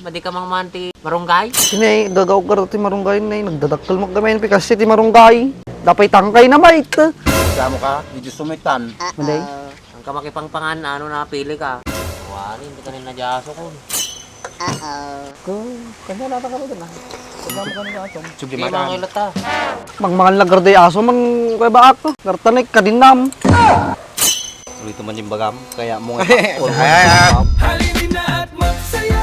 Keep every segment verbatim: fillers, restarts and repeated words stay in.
Madi ka mangman ti marunggay? Sine, gagaw ka ti marunggay, ne. Nagdadakkel mo kami, pikasi ti marunggay. Dapay tangkay na, mait. Reklamo ka? Di Diyos sumitan. Maday? Ang kamakipangpangan, ano, napili ka? Wala, hindi ka rin nadyaso ko. Ko, kanya na kami dun, ah. Kanya mo kami na, Chong. Sige, Di, mga makan. Ilata. Mangmangan lang garday aso, mang, kaya ba ako? Gartanek, kadinam. Ulit naman yung bagam, kaya mo nga. Ay, ay, ay. Halina at magsaya.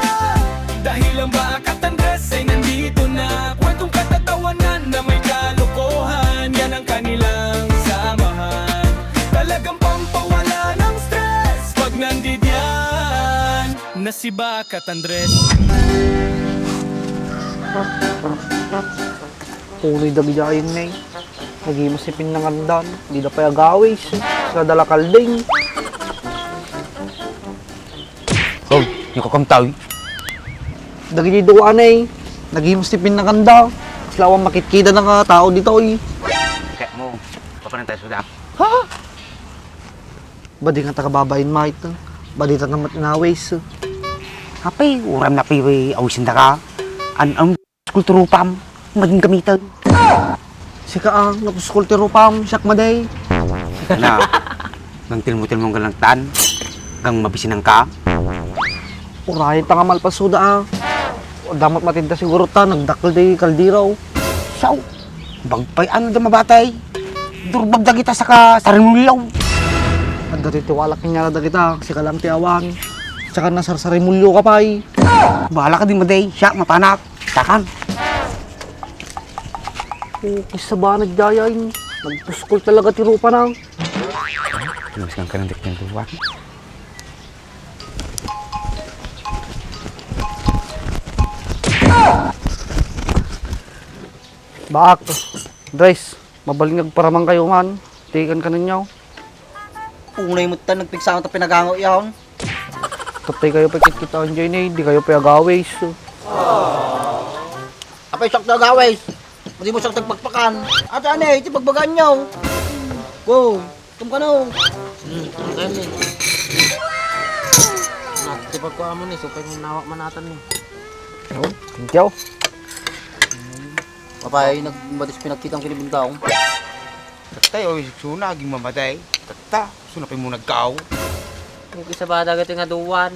Dahil ang Baak at Andres ay nandito na. Kwentong katatawanan na may kalokohan. Yan ang kanilang samahan. Talagang pampawala ng stress pag nandidiyan na si Baak at Andres. Unoy dagiti ayan, ne. Nagimas ti pinnangandan. Dida pay agawis. Sa dalakalding. Oh, yung kakamtaw. Dagiti dua, ne. Nagimas ti pinnanganda. Kasla awan makitkida na nga tao ditoy. Kaya mo, papanantay suda. Ha? Badi nga taga babain, mait. Badi ta namat inawis. Apay, uram na pay, awisin da ka. An, an, Kulturupam, madin gamitan. Sika, ah, napuskulturupam, siak maday. Na, nang tilmo-tilmo nga langtan, kang mabisinang ka. Urayan ta nga malpasuda, ah. Damot matinda siguro ta, nagdakkel di kaldero. Siyaw, bagpay ano da mabatay? Durbag dagita saka sarimulyaw. Adda ti tiwalak kanya dagita, sika lang ti awan. Saka nasarsarimulyo ka pay. Bahala ka di maday, siya, mapanak. Takan. Oh, kisa ba nagdayay? Nagpuskol talaga ti rupa na. Mas kang kanang dikting duwa. Baak, Andres, mabalin nga agparamang kayo man. Tikan ka ninyo. Unay met ta nagpigsa ta pinagango yaon. Tatay kayo pa kitkitaan dyan eh, di kayo pa agawis. Apay siak ti agawis? Di mo siak nagpakpakan. Ate ane, iti pagbagaan nyo. Go, tum kano. Hmm, ang gani. Nagtipag ko amo ni, supay mo nawak manatan ni. Oh, thank you. Apay, nagmadis pinagkitang kinibuntaong. Tattay, o, isuna, aging mamatay. Tatta, suna pay mo nagkaaw. Yung isa ba dagiti nga duwan?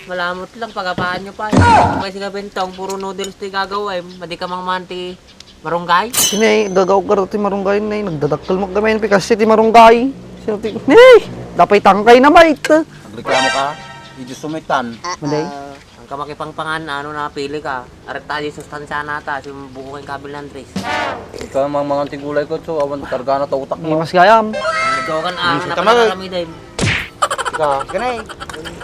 Malamot lang, pagapaan nyo pa. Kay si Gabentong, puro noodles ti gagawin. Madi ka mang manti marunggay? Sine, gagaw ka ti marunggay, ne. Nagdadakkel mo kami, pikasi ti marunggay. Sino ti, ne! Dapay tangkay na, mait. Nagreklamo ka? Di Diyos sumitan. Maday? Ang kamakipangpangan, ano, napili ka. Arek tayo sustansya na ta, si buko kay Kabil Andres. Ikaw mang mangan ti gulay ko, so awan kargana ta utak mo. Mas gayam. Ikaw kan, ah, Mas napala utama. Kami din. Ika, ganay.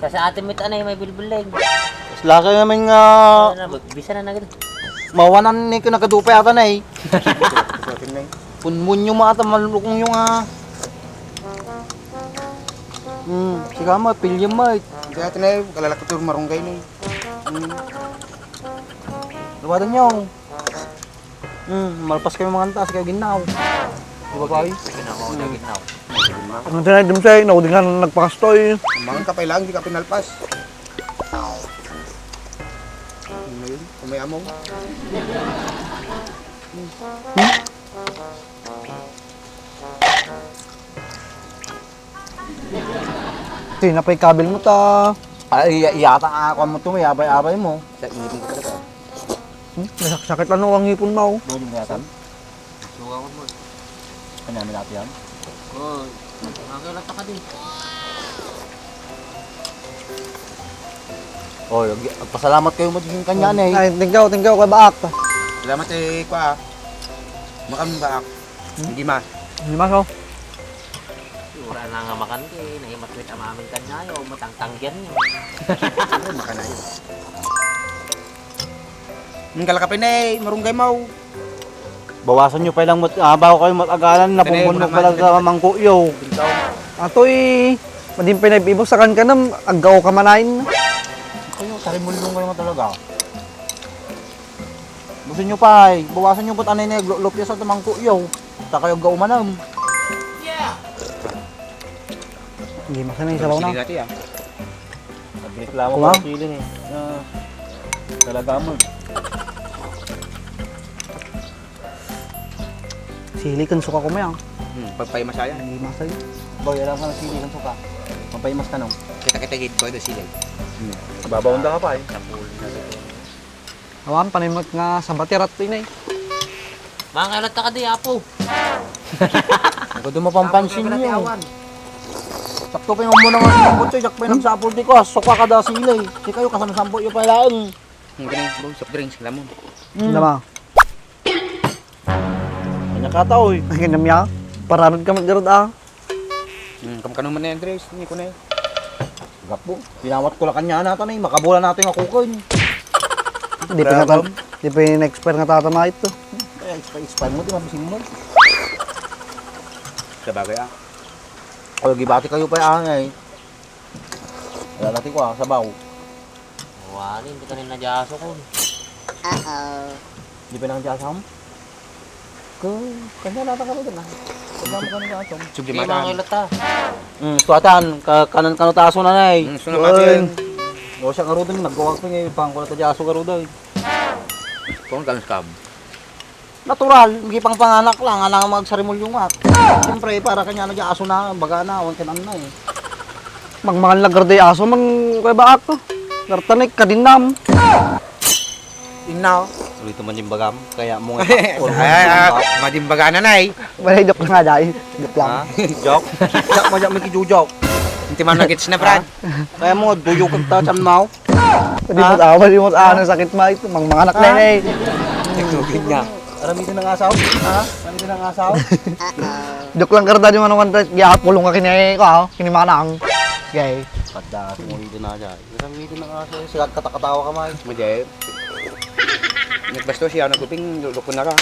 Kasi ate mit anay may bilbiling. Mas lasa naman nga Ano na, bisa na na gid. Mawanan ni kinakadupay ata na eh. Kun munyo mo ata malukong yung ah. Hmm, siga mo, pilya mo eh. Kaya ito na eh, kalalakot yung marunggay na eh. Hmm. Luwadan nyo. Hmm, malpas kayo mga antas, kayo ginaw. Di ba, pay? Ginaw, ginaw. Ang tinay, di mo siya, naudingan nagpakastoy. Ang mga kapay lang, di ka pinalpas. Ano yun? Kung may amo. Tinapay kabil mo ta. Ay, iya-, iyata nga ako mo ito, may abay-abay mo. Sa ipon ko talaga. Hmm? Nasakit ano ang ipon mo? Doon yung yata. Suwa ko mo. Kanya may dati yan? Oo. Nakakilata ka din. Oh, lagi-, pasalamat kayo mo din kanya na eh. Ay, thank you, thank you, kay Baak. Salamat eh, kwa. Makan Baak. Hmm? Hindi ma. Hindi ma, so. Wala na nga makan kay naimatwit ang amin kanya, o matangtanggian niya. Ano, makan na yun. Ang kalakapin eh, marunggay mo. Bawasan nyo pa lang mat-, ah, bago kayo matagalan, Tanay, napumpun mo wala pala man. Sa mangkuyo. Bintaw. Atoy, madin pa na ibo sa kan kanam, aggaw ka manain. Kayo, sarimulong kayo nga talaga. Gusto nyo pa ay, bawasan nyo ba't anay na iglulupya sa tamangkuyo? Ta kayo aggaw manam. Hindi, masanay sa Sige na. Natin ah. Nagreklamo Kuma? Ka ng sili eh. Ah. Talaga mo. Sili ken suka ko, May, ah. Hmm, pagpaimas aya. Hindi masay. Boy, alam ka na sili ken suka. Pagpaimas ka, no? Kita-kita gid, boy, do sili. Hmm. Babaw na ka pa, eh. Awan, panimot nga sabati, rat, inay. Mga kailan ta ka di, apo? Ako di mapampansin niyo. Sakto pa yung muna nga sumambot siya, siya pa yung nagsapol di ko, ah, suka kada sili. Di kayo, kasamsampo yung palaang. Ang drinks, boy, soft drinks, lamon. Mm. Nama. Kanya ka tao, eh. Ay, kinamya. Paranod ka maggarod, ah. Hmm, kamkano man ni Andres, ni Kunay. Gapo, pinawat ko la kanya natan, eh. Makabula natin nga kukoy. Di pa Bravo. natan-, di pa na-expire nga tata, May, ito. Kaya expire, expire mo, di mabisin mo. Sabagay, ah. O, gibati kayo pa, ah, eh. Wala natin ko, ah, sabaw. Wani, hindi ka rin nadyaso ko. Uh-oh. Di pa nang dyasam? Ko, kanya nata kami dun, ah. Kanya mo kami dyasam. Sige, Di, mga matan. Ilata. Hmm, suatan, ka-, kanan kano taso na, nay. Hmm, suna Yun. Matin. O, siya karudo, nagkuwag pa nga, pangkulat ta dyaso karudo, eh. Kung kanan scam. Natural, magipangpanganak lang, alang magsarimulyo nga. Siyempre, para kanya nagyaaso na, baga na, awan kan anna, eh. Magmangan lang garday aso, mang kuya baak. Gartanek, kadinam. Inna, oh. Ulit naman yung bagam, kaya mo nga. Ay, ay, ay, madimbaga na, nay. Wala, joke lang nga, day. Joke lang. Ha? Joke? Joke mo, joke mo, joke. Hindi man nagits na, Brad. Kaya mo, do you contact somehow? Di mo Ah? tawa, di mo Ah? ano, sakit, ma, ito, mang manganak na Ah? yun, eh. Nagtugid niya. Aramidan ng asaw? Ha? Aramidan ng asaw? Joke lang, karta, di mo naman, guys. Giapulong ka kini, ko, ah, kini manang. Gay. Pada, mo dito na siya. Aramidan ng asaw. Siya katakatawa ka, Mike. Madi. Nagbasto siya, nagkuping, lulukon na ka.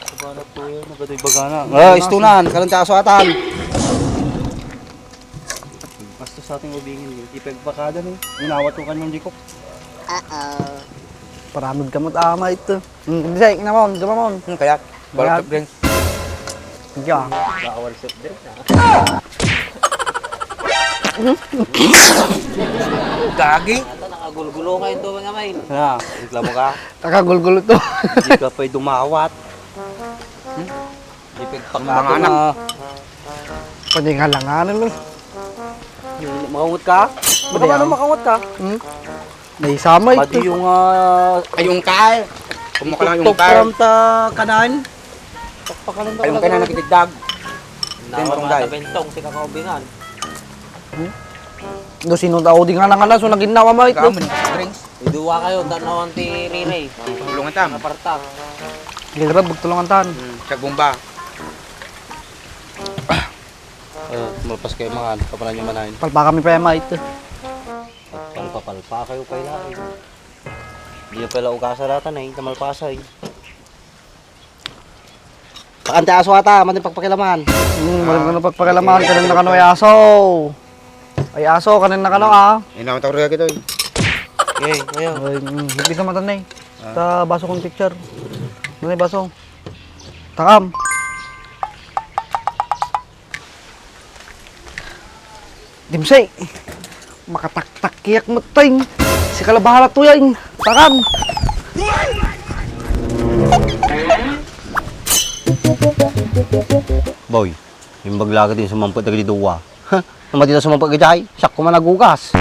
Sabana po yun, nagadoy bagana. Ah, istunan, karon ta aswatan. Basta sa ating ubingin, eh. Ipagpakada ni. Inawat ko kanyang jikok. Uh-oh. Paramod ka mo't ama ito. Hmm, hindi, say, kinamon, kinamon. Hmm, kaya? Kaya? Walang soft drinks. Hindi, ah. Bawal soft drinks, ah. Gagi. Ata, nakagulgulo kayo ito, mga main. Ha, reklamo ka? Nakagulgulo to. Hindi ka pa'y dumawat. Hmm? Di pagpakado Mga anak. na. Pwede nga lang, ano, no? Yung makaungot ka? Pwede Baka ano, yan. makaungot ka? Hmm? May samay Pati to. yung, ah, Ay, yung kay. Kung makalang yung tutok kay. from ta kanan. Pakpakalan Ay, yung kay na nakitigdag. Nawa Yung barangay. mata bentong, si kakaubingan. Do sino tao di nga nangana, so naginawa mo ito. Kamu ni drinks. Iduwa kayo, tanawan ti Riray. Tulungan tam. Naparta. Sige, tara, magtulungan tan. Hmm, sa gumba. Eh, malpas kayo mga ano, kapanan nyo manahin. Palpa kami pa yung mga ito. Palpa-palpa kayo pa ilain. Di pa ila ugasa datan eh, tamalpasa eh. Pakante aso ata, matin pagpakilaman. Hmm, matin na pagpakilaman, kanan na kano ay aso. Ay aso, kanan na kano ah. Ay, naman tawag kito eh. Okay, ayo. Ay, mm, hindi ka matan eh. Ah. Ta baso kong picture. Ano yung baso? Takam. Dimsay, makataktak kiyak matay. Si kalabahan na tuyay. Takam. Boy, yung baglaga din sumampot na gini duwa. Ha? Naman dito sumampot gini ay, siyak ko man nagugas.